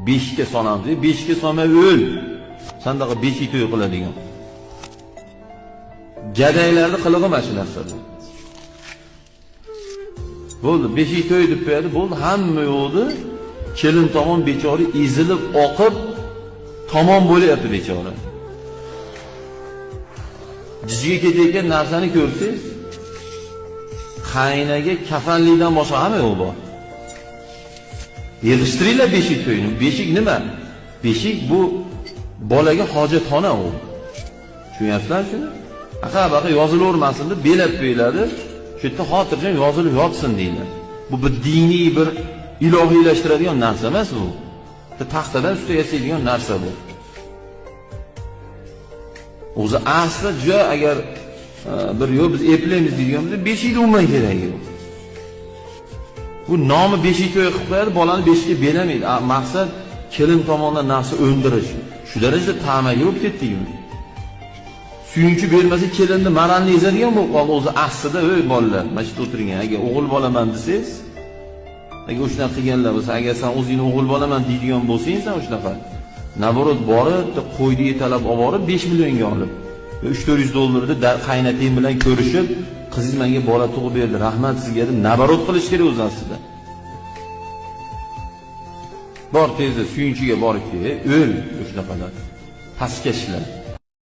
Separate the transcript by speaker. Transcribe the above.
Speaker 1: Beshikka solamiz, beshikka solmay o'l. Sandaqa beshik to'y qiladigan. Gadaylarni qilig'i mana shu narsa bu. Bo'ldi, beshik to'y deb qo'yadi, bo'ldi, hamma yo'qdi. Kelin tomon bechora ezilib, oqib tomon bo'lyapti bechora. Jijiga ketayotgan narsani ko'rsangiz, qaynaga kafanlikdan boshqa hamma yo'q bor. Yig'ishtiringlar beshik to'yini. Beshik nima? Beshik bu bolaga hojatxona u. Tushunyapsizlar shuni? Aqa baqa yozilavermasin deb belab qo'yiladi. Shu yerda xotirjam yozilib yotsin deyiladi. Bu bir diniy bir ilohiylashtiradigan narsa emas bu. Bitta taxtadan ustida yasaydigan narsa bu. O'zi asli juda agar bir yo'q biz eplaymiz deydigan bo'lsa, beshikni umuman keragi yo'q. Bu nomi beshik to'y qilib qo'yadi, bolani beshikka belamaydi. Maqsad kelin tomondan narsa o'ndirish. Shu darajada ta'maga bo'lib ketdikmi? Suyunchi bermasa kelinni maralni ezadigan bo'lib qoldi o'zi aslida. Ey bolalar, mana shu yerda o'tirgan, agar o'g'il bolaman desangiz, agar shunaqa qilganlar bo'lsa, agar sen o'zingni o'g'il bolaman deydigan bo'lsang, sen shunaqa наоборот borib, bitta qo'yni yetalab olib borib 5 millionga olib, 3-400 dollarda qaynating bilan ko'rishib, qizingiz menga bola tug'ib berdi, rahmat sizga deb наоборот qilish kerak o'zi aslida. Bor tezda suyunchiga borib kel, o'l o'shanaqalar. Pastkashlar.